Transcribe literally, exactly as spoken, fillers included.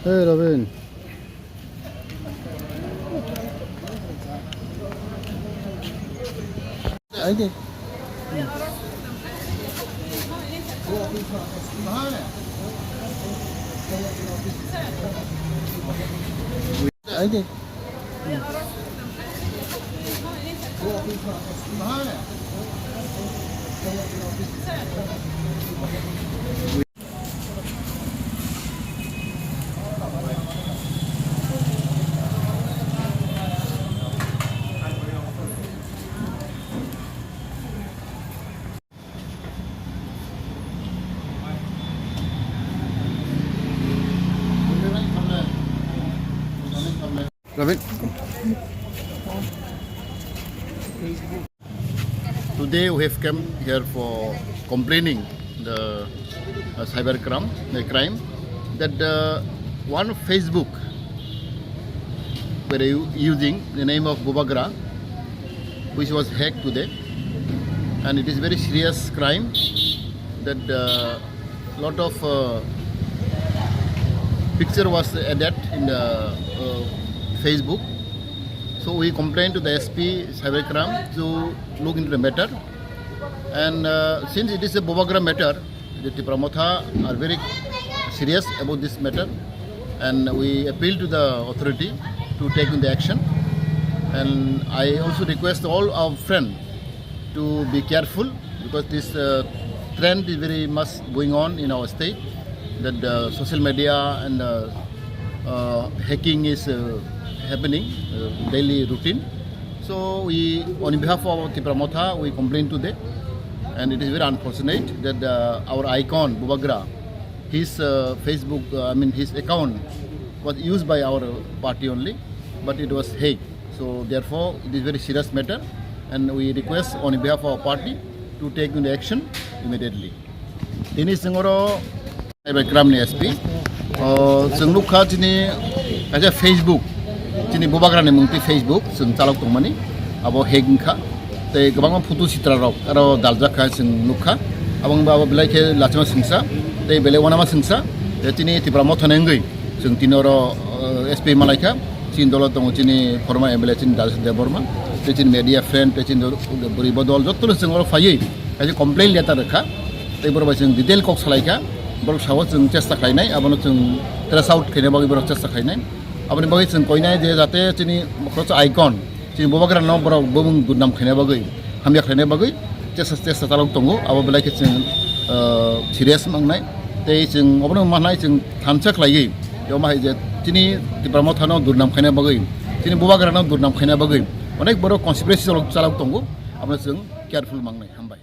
Hey, Robin. Aide. Aide. Robin. Today we have come here for complaining the, uh, cyber crime, the crime that, uh, one Facebook were u-, using the name of Bubagra, which was hacked today, and it is very serious crime that, uh, lot of, uh, picture was added in the, uh, Facebook. So we complained to the S P cybercrime to look into the matter. And, uh, since it is a Bubagra matter, the Tipra Motha are very serious about this matter, and we appeal to the authority to take in the action. And I also request all our friends to be careful because this, uh, trend is very much going on in our state, that the social media and, uh, uh, hacking is, uh, happening, uh, daily routine. So we, on behalf of Tipra Motha, we complain today, and it is very unfortunate that, uh, our icon Bubagra, his, uh, Facebook, uh, I mean his account was used by our party only, but it was hacked. So therefore, it is very serious matter, and we request on behalf of our party to take into action immediately. Tini chwng oro cybercrime ni S P, o, chwng nukha chini kaisa Facebook, chini Bubagra ni mungti Facebook chwng chalok tongmani, abo hack wngkha. Tei kwbangma photo sitra rok aro daljak kha chwng nukha. Abo wngba abo belai khe lachima singsa, tei belai wanama singsa, tei chini Tipra Motha ni wngwi chwng tini oro, o, S P malaikha. Chini dolo tongo chini former M L A chini Dalson Debbarma, tei chini media friend, tei chini bwrwi bodol jotono chwng oro phaiwi kaisa complaint letter rwkha. Tei borok bai chwng detail kok salaikha. Borok sao chwng chesta khlainai, abono chwng trace out khaina bagwi borok chesta khlainai. Aboni bagwi chwng koinai je jate chini khoroksa icon, chini Bubagrano borok bumung durnam khaina bagwi, hamya khlaina bagwi chesta, chesta chalok tongo. Abo belai khe chwng, ah, serious mangnai. Tei chwng obono manai chwng thansa khlaiwi, omo hai je chini Tipra Mothano durnam khaina bagwi, chini Bubagrano durnam khaina bagwi onek borok conspiracy chalok, chalok tongo. Abono chwng careful mangnai. Hambai.